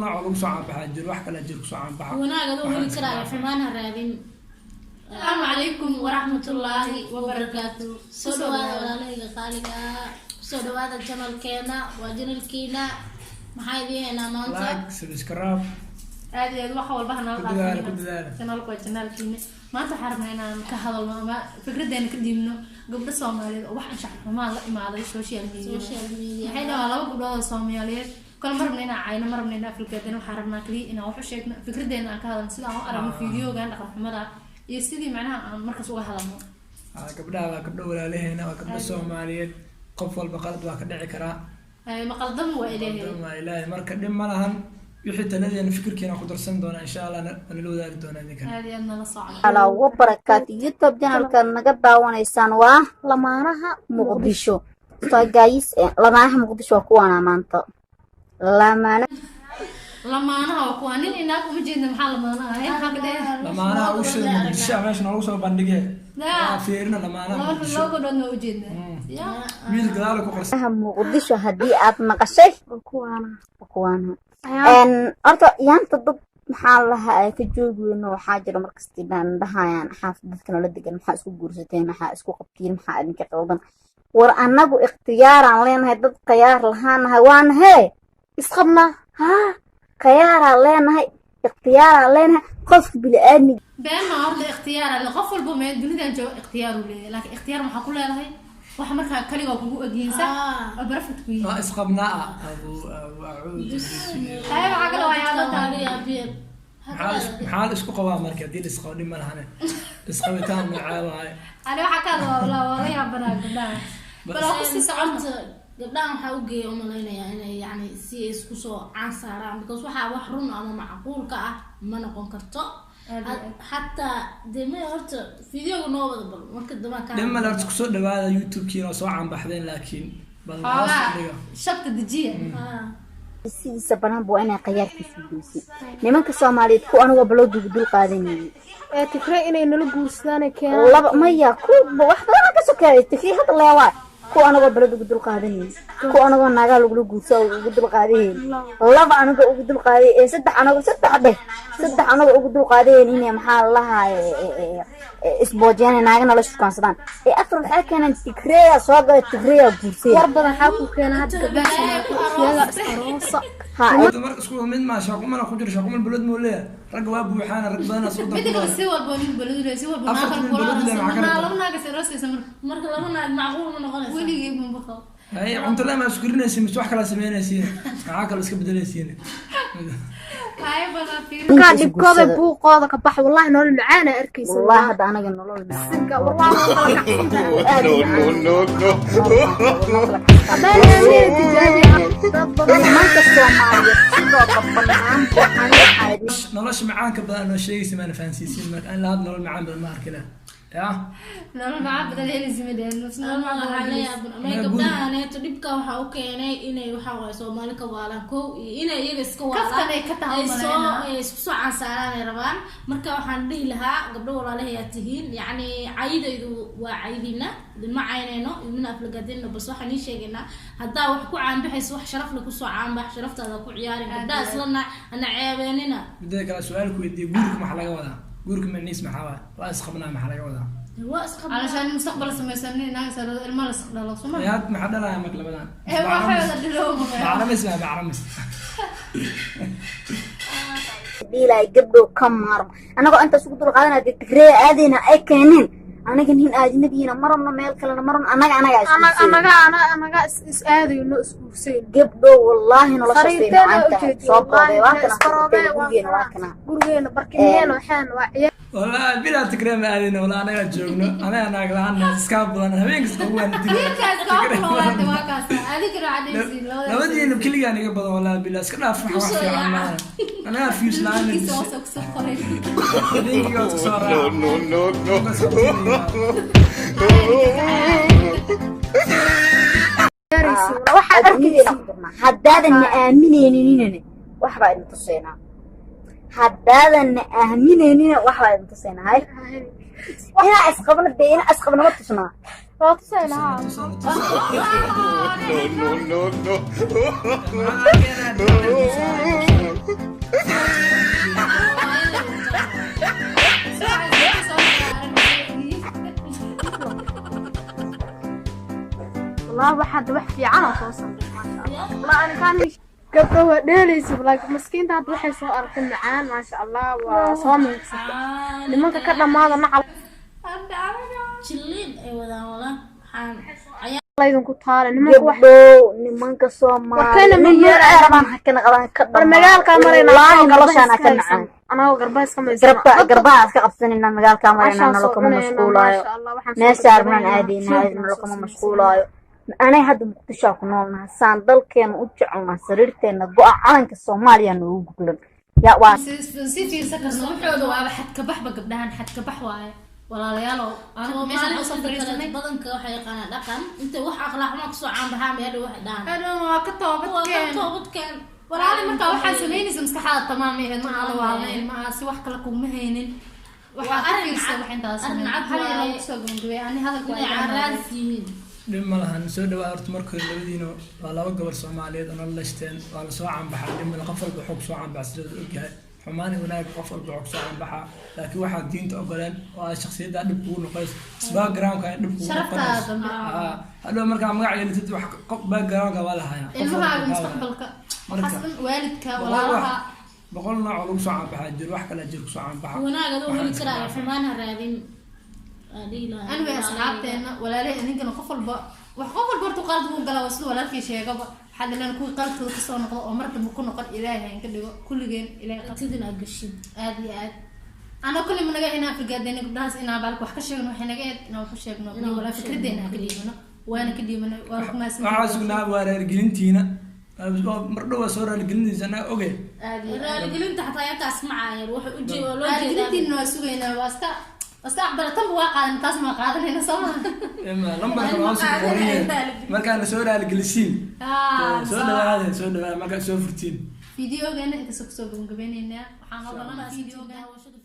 nooc oo lagu soo caanbaxaa jiro, wax kale jiro kusoo caanbaxa. Wanaag adoo heli karaayo, xumaan ha raadin. Asalaamu calaykum waraxmatullaahi wabarakaatu. Soo dhawaada, walaalahayga qaaliga ah, kusoo dhawaada channelkeena. Waa channelkiina. Maxaa idiin haynaa maanta? Like, subscribe. Aad iyo aad, wax walba hanala. Ku dadaala, ku dadaala. Channelku waa channelkiina. Maanta waxaan rabnaa inaan ka hadalno ama fikradeena ka dhiibno gabdho Soomaaliyeed oo wax anshax xumaan la imaaday social media. Social media. Waxay dhahaan laba gabdhood oo Soomaaliyeed kale. Ma rabna inaan cayno, ma rabna inaan aflagaadino. Waxaan rabnaa kaliya inaan wax u sheegno, fikradeena aan ka hadalno, sida aan u aragno videogan dhaqan xumada iyo sidii macnaha aan markaas uga hadalno. Ah, gabdhaha waa gabdho walaalaheena, waa gabdho Soomaaliyeed. Qof walba qalad waa ka dhici karaa. Ma qaldamo, waa Ilaahay. Qaldan waa Ilaahay. Marka dhib ma lahan. Wixii taladeena, fikirkiina ku darsan doona, insha Allah nala wadaagi doona idinkan. Aad iyo aad, nala socda. Ala wabarakaatu. YouTube channelka naga daawanaysaan waa Lamaanaha Muqdisho. So guys, Lamaanaha Muqdisho waa kuwaana maanta lamaana. Lamaanaha waa kuwa nin inaag uma jeedna. Maxaa lamaanaha ahayn? Maxaa ka dheh? Lamaanaha ushada Muqdisho ah meesha noogu soo bandhigee. Daa. Waa fiirina lamaanaha laba Muqdisho. Laba gabdhoodna waa ujeedna ya. Wiil gadaal ku qarsan. Lamaanaha Muqdisho haddii aad maqashay, waa kuwaana. Waa kuwaana. Horta yaanta dad maxaa lahaa ay ka joogi weyno. Waxaa jira markasti dhan dhahayaan xaafad dadka nala degan: "Maxaa isku guursateen? Maxaa isku qabtiin? Maxaa idinka qaldan?" War annagu ikhtiyaaraan leenahay, dad khiyaar lahaanahay waana hee. Isqabnaa. Haa, khiyaaraan leenahay, ikhtiyaaraan leenahay, qofka bini-aadmiga. Been ma horta ikhtiyaar alle. Qof walba mee dunidan jooga ikhtiyaar uu leeyahay, laakiin ikhtiyaar maxaa ku leedahay? Wax markaa kaligaa kugu egyihiin sax Ah. oo perfect ku yihiin. Waa isqabnaa ah, abu abu acuudu bismi. Ay, waxaa kale waa yaabata. Dadka laga yaabiye. Maxaa la isku qabaa? Marka haddii la isqabo, dhib ma lahane. Isqabitaan noocee waaye? Ani waxaa ka hadla waa waa la yaabanaa gabdhaha. Bal waa kusii socon. Horta gabdhahan waxaa u geeya umalaynayaa inay yani si ay isku soo caan saaraan, because waxaa wax run ama macquulka ah ma noqon karto. Aad iyo aad. Xataa dee me horta videoga noo wada, bal marka dambe ka Dhib male. Horta kusoo dhawaada YouTube-kiina oo soo caanbaxdeen, laakiin bal hoos xoogaa u dhiga. Shabta dejiya. Sidiisa banaan waa inay khiyaarkiisu goysin. Nimanka Soomaaliyeed ku anigoo baloodugu dul qaadanayay. Ee Tigre inay nala guursadaan ay keenaan. Laba maya, ku wax badan ka sokeeya Tigre hadda leewaa. Ku anagoo balad ugu dul qaadanayay, ku anagoo naagaa lagula guursa ugu dul qaadayen, laba anagoo ugu dul qaaday, ee saddex anagoo, saddex dheh, saddex anagoo ugu dul qaadayen inay maxaa la lahaaye isboojeen, naaga nala shukaansadaan, ee afar waxay keeneen Tigreya soo galay, Tigreya guursay. War badan xaa ku keena hadda gabdhaha Soomaaliyeed iyaga is aroosa. Ha. Horta marka isku mid maa shaqumana ku jiro, shaqumal balad muu leeyahay. Ragga waa buuxaan, rag badanaa soo Midda kale, darkula. Si walba nin balad leeyahay, si walba Afartan naag nin kula balad leeyahay, maxaa ka rabtaa? laba naag is aroosaysa marka. Marka laba naag macquul ma noqonaysa. Weligii ma baqo. Hay, cunto le maa isku karinaysiin mise wax kalaa samaynaysiin? Maxaa kaloo iska bedelaysiin? Hay, badan fiir. Markaa dhibkooda buuqooda ka bax, wallahi nolol macaana arkaysa. Wallahi hadda anaga nolol macaan. Wallahi waa kala kacsantahay. No, no, no, no. Haddaan aaminay, tijaabiya dad badan. Nimanka Soomaaliyeed sidooda banaanba ani waxaa idin Nolosha macaanka badan noo sheegaysa maana fahansiisin. Marka aan lahad nolol macaan badan ma arkina ya. Nolol macaan badan helaysa ma dhehen, nolol macaan Waxaa badan la helaysa. yaabun ama gabdhahaneeto dhibka waxaa u keenay inay waxaa waaye Soomaali ka waalaan kow iyo inay iyaga iska waalaan. Kaftan ay ka tahay ay soo umaleynaa. Ay isku soo caansaaraan ay rabaan. Marka waxaan dhihi lahaa, gabdho walaalahayaa tihiin, yacni cayidaydu waa caydiina, idinma caynayno, idinma aflagaadinno, balse waxaan ii sheegaynaa haddaa wax ku caanbaxayso, wax sharaf le kusoo caanbax, sharaftaada ku ciyaarin. Gabdhaha islana ana ceebeenina. Midada kale, su-aal ku weydiiye: guurka maxaa laga wadaa? Guurka micnihiis maxaa waay? Waa isqabnaa maxaa laga wadaa? Waa isqabnaa. علشان مستقبل samaysanin, naag saro ilma la dhalo suma. Yaad maxaa dhalaya marka labadan? Ee waxay wada dhalo. Bacramis maa bacramis? Dhiilay gabdhow ka maarmo annagoo intaas ugu dul qaadanaya dee Tigreeya aadayna ay keeneen. Anaga nin ajnabiina ma rabno, meel kalena ma rabno, annaga anaga isguursanayno. Anaga is aadayno, isguursayno. Gabdhow, wallaahi noloshaas way Sariirteena macaan tahay. ujeedi. Soo koobay, waa kana. Iskaroobe. Gurigeena waa kana. Gurigeena barkimeena waxaan waa ciyaar. Wallaahi bilaa Tigree ma aadayna walaa. Anagaa joogno, anaga naag la-aan iskaa badan, habeen kasta ugu waan. Wiilkaas ka kulmaada waa kaas adigana cadaysi. Labadiina keligaan iga badan, wallaahi bilaa iska dhaaf. Wax wax fiican maaha, anagaa fuse la-aan. Wiilkiisa hoose ku soo qoray. Linkiga waad kusoo No, raaca. no, no, no. Waxaad Adduunyadayna arkaysa. Ku jirnaa. Haddaadan na aaminayninina, waxbaa idin tusaynaa. Haddaadan na aaminaynina, waxbaa idin tusaynaa. Hay, inaa isqabno dee, inaa isqabno ma tusnaa? Waa tusaynaa. No, no, no, no. Maxaa keenaa? Wax hadda wax fiican oo soo samey, maasha Allah. Walaa ani kaan gabdho waa dheelaysa, laakiin maskiinta hadda waxay soo aragtay macaan, maasha Allah, waa soo miigsatay. Nimanka ka dhamaada nacal. Jilliin ay wadaan wala waxaan ayaa. Laydinku taale nimanka wax. Gabdhow, nimanka Soomaali Warkayna nin yar ay rabaan hakana qabaan ka War magaalkaa maraynaa. Wallaahi anagoo noloshaan garbaha ka iska nacaan. haysan, anagoo garbaha iska maysana. Garba garbaha iska qabsanayna, magaalkaa maraynaa, nalo kama mashquulaayo. Meesha arnaan aadaynaa, nalo kama mashquulaayo. Anay hadda Muqdishoa ku noolnaha, saan dalkeena u jecelnaha, sariirteena go-a calanka Soomaaliya noogu guglan yaa waa. Si fiirsan karno waxooda waaba xadkabaxba, gabdhahan xadkabax waaye, walaalayaalow. Anigu meeshaan Soomaalida usoo sidoo kale fadhiisanay. Badanka waxay yaqaanaan dhaqan intay wax akhlaaq xumo kasoo caanbaxaan bay hadhow waxay dhahaan Hadhow waa ka waa ka toobadkeen. Toobadkeen. Walaali, markaa waxaa samaynaysa maskaxdaada tamaam ay ahayd, ma aada waalnayn, ma aha si wax kale kuguma haynin. Waxaa Waa ka arrin fiirsa cad- wax intaas arrin sameyn. cad Hal iyo laba waaye. kusoo gabagabay ani hadalka waa Inay iga dhamaaday. caraadis yihiin. Dhib ma lahan, soo dhawaa. Horta marka hore labadiina waa laba gabar Soomaaliyeed oo nolol dhashteen, waa lasoo caanbaxaa, dhib male. Qof walba wuxuu kusoo caanbaxa sidooda ogyahay, xumaan iyo wanaag qof walba wuxuu kusoo caanbaxaa, laakiin waxaad diinta ogoleen oo aad shakhsiyaddaa dhib kugu noqonayso, backgroundka ay dhib kugu Sharaftaada noqonayso. dambe. Aa, hadhow markaa magac yeelatid wax qof backgroundka waa la hayaa. Qof walba Ilmahaaga waa la hayaa. mustaqbalka. Marka waxaas dhan waalidka boqol walaalaha. 100 nooc oo lagu soo caanbaxaa jiro, wax kale jiro kusoo caanbaxa. Wanaag adoo heli karaayo xumaan ha raadin. Aan dhihi lahaa. Anyway, asxaabteena, walaalay, aninkana qof walba wax, qof walba horta qalad wuu galaa, waa sida walaalkii sheegaba. Waxaa dhaleen kuwii qaladkooda kasoo noqdo oo mar dambe ku noqon Ilaahay ha inka dhigo kulligeen. Ilaahay qabto. Aragtidin aad gashin. Aad iyo aad ana kulli ma naga inaan afrigaadeyna gabdhahaas inaan baalka wax ka sheegno, waxay naga eed inaan wax u sheegno. Inaan wax walaa u sheegno. Fikradeena aan ka dhiibano, waana ka dhiibano, waana ku mahadsantihiin. Waxaa sugnaa waa raaligelintiina, mar dhow waa soo raaligelintiisa, anaa oge. Aad iyo aad. Raaligelinta xataa yakaas macaayar waxa ujeeda loo jeedaa. Raaligelintiina waa sugaynaa, waa iska aqbala, tanba waa qaadan, taasna waa qaadanayna, soo maha? Lambarka waa soo qoran yahay, markaana soo raaligelisiin. Soo dhawaada, soo dhawaada, markaa soo furtiin. Videogeena intaas kusoo gabagabaynaynaa, waxaan ogolanaa videogan. Daawashada.